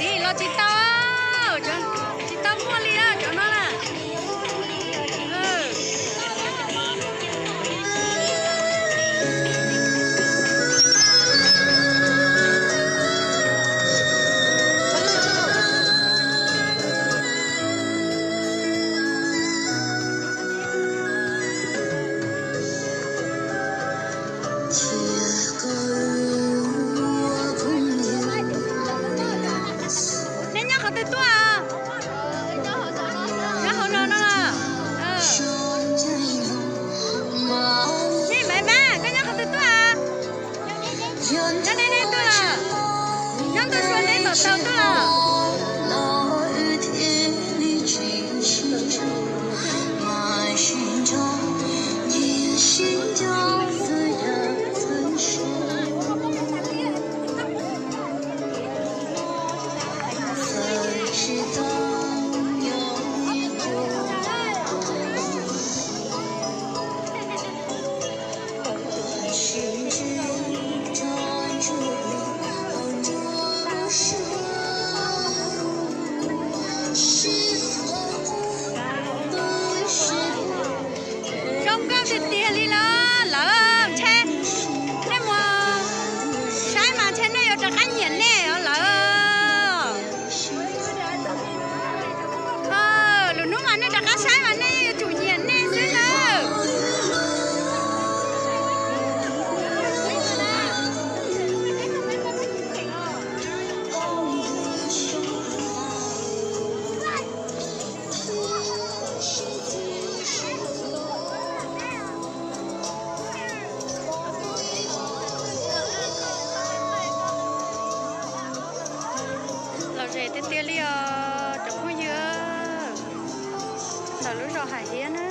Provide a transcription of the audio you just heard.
Los tsis tau, tsis tau muaj li cov no na. Nej nyob qhov twg tuaj? Nyob hauv no no los. Nej Maiv Mab, koj nyob qhov twg tuaj? Nyob deb deb tuaj los? Nyob ntu sua deb tom taug tuaj los? Zoo nkauj tiag tiag li los lawm, ntshe nej mus saib mas ntshe nej yuav rov qab nyiam nej os lawm. Lwm hnub mas nej rov qab saib mas nej yuav tsum nyiam nej xwb nawb. Lom zem tiag tiag li os cov phooj ywg, ntawm lub zos Ham Hiab na.